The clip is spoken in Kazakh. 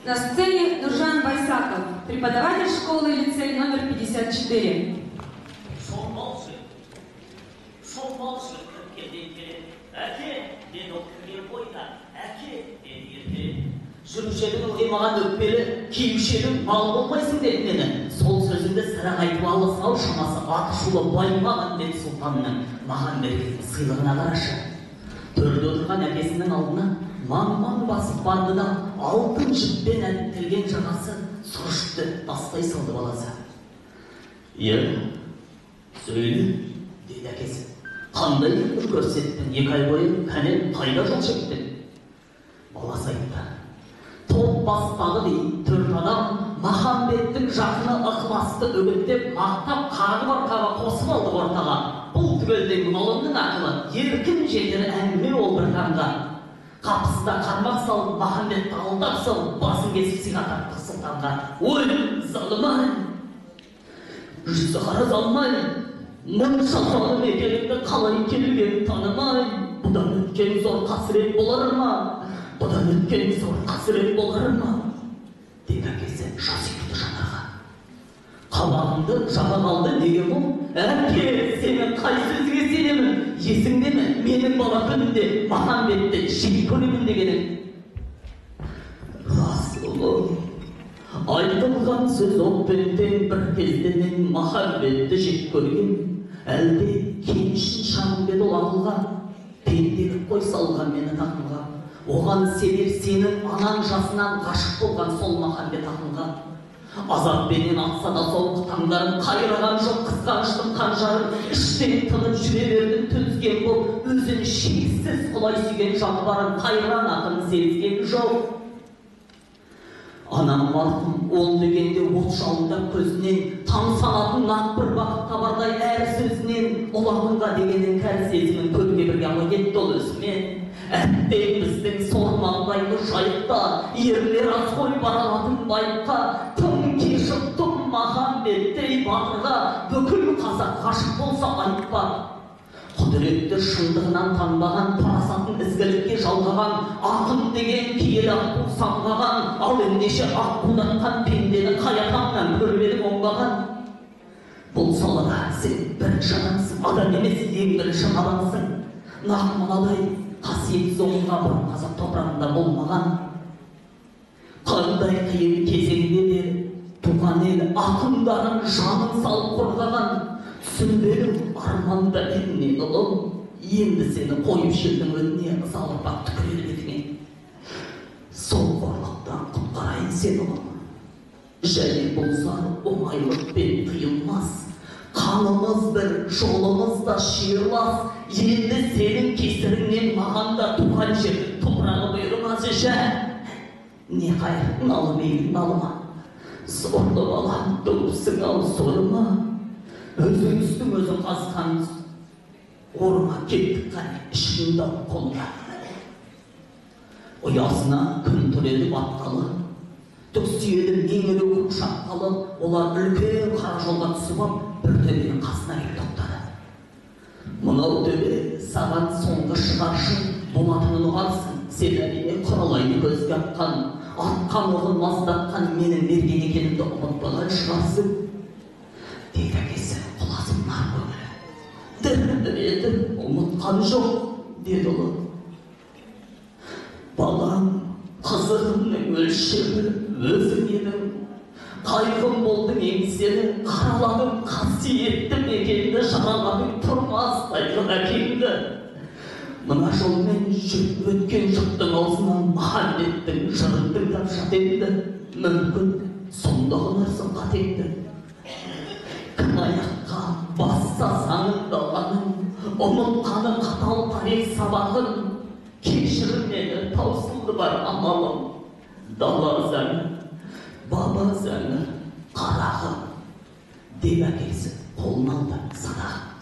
На сцене Нуржан Байсаков, преподаватель школы лицей номер 54. Шомбал жігіт келден келеді. Әке, деді ол кірген бойда, әке, деді еркелеп. Жүруші едің ылғи маған өкпелі, киюші едің мал болмайсың деп мені. Сол сөзіңді сірә айтып алыс-ау шамасы аты шулы Баймағамбет сұлтанның маған берген сыйлығына қарашы. Төрде отырған әкесінің алдына маң-маң басып барды да алтын жіппен әдіптелген жағасы сұр жіпті тастай салды баласы. Е, сөйле, деді әкесі. Қандай ерлік көрсеттің, 2 ай бойы кәне қайда жол шектің? Баласы айтты. Топ бастады дейді 4 адам, Махамбеттің жақыны ықыласты үгіттеп, мақтап қағып арқаға қосып алды ортаға. Бұл түгелдей ұлымның ақылы, еркін жетер әңгіме ол бір таңға. Қапысында қармақ салып, Махамбетті алдап салып, басын кесіп сыйға тарттық сұлтанға. Ой, залым-ай, жүзі қара залым-ай, мұнша залым екеніңді қалай келген танымай, бұдан өткен зор қасірет болар ма? Бұдан өткен зор қасірет болар ма? Деп әкесі жас үйірді жанарға. Қабағымды жаба қалды деген ол, әке, сенің қай сөзіңе сенемін? Есіңде ме, менің бала күнімде Махамбетті жек көремін дегенің? Рас, ұлым, айтылған сөз отпен тең бір кезде мен Махамбетті жек көрген. Әлде кеншін шағым беді ол ақылға, пенделік қой салған мені тақымға. Оған себеп сенің анаң жасынан ғашық болған сол Махамбет ақынға. Азаппенен атса да соңғы таңдарым қайраған жоқ қызғаныштың қанжарын, іштен тынып жүре бердім төзген боп, өзін шексіз құлай сүйген жанбарын қайран ақын сезген жоқ. Анам марқұм ол дегенде от жалындап көзінен, тамсанатын нақ бір бақыт табардай әр сөзінен, ұлы ақынға деген іңкәр сезімін көлге бірге ала кетті ол өзімен. Әттең біздің сор маңдайлы жайықта, ерлер аз ғой бара алатын байыпқа, тым кешіп тым Махамбеттей батырға, бүкіл қазақ ғашық болса айтпа. Құдіретті шындығынан танбаған, парасатын ізгілікке жалғаған, ақын деген киелі аққу самғаған, ал ендеше аққудатқан пендені қай атаңнан көріп едің оңбаған? Бұл салада сен бірінші адамсың, адам емес ең бірінші мамансың. Нақ мынадай қасиетсіз оқиға бұрын қазақ топырағында болмаған. Қандай қиын кезеңде де туған ел ақындарын жанын салып қорғаған. Түсінбедім арманда мен ұлым, енді сені қойып желдің өтіне ызалы ұрпақ түкірер бетіңе. Сол қорлықтан құтқарайын сені ұлым. Және бұл зар оңайлықпен тыйылмас. Қанымыз бір, жолымыз да шиырлас. Енді сенің кесіріңнен маған да туған жердің топырағы бұйырмас. Жә, не қайыр, налым ел, налыма. Сорлы балам, туыпсың ау сорыма. Өзің үстің өзің қазған орыңа кеттік қане, ішіңді алып қолыңа. Ұясына күн түреді батқалы, түксиеді меңіреу көк шапқалы, олар үлкен қара жолға түсіп алып, бір төбенің қасына келіп тоқтады. Мынау төбе саған соңғы шығаршың болатынын ұғарсың. Сен әрине құралайды көзге атқан, атқан оғын маздатқан менің мерген екенімді ұмытпаған шығарсың. Дейді әкесі, құлазып нар көңілі. Дір-дір етіп ұмытқан жоқ, деді ұлы. Балам, қызығымның өлшемі өзің едің. Қайғым болдың еңселі, қараладың қасиетті мекенді, жараладың тұрмастай қып әкеңді. Мына жолмен жүріп өткен жұрттың аузынан Махамбеттің жырын тыңдап жат енді. Мүмкін сонда ұғынарсың қатеңді. Кім аяққа басса заңын даланың, ұмытқаны қатал тарих сабағын, кешір мені, таусылды бар амалым. Дала заңы, баба заңы, қарағым, деп әкесі қолын алды садағын.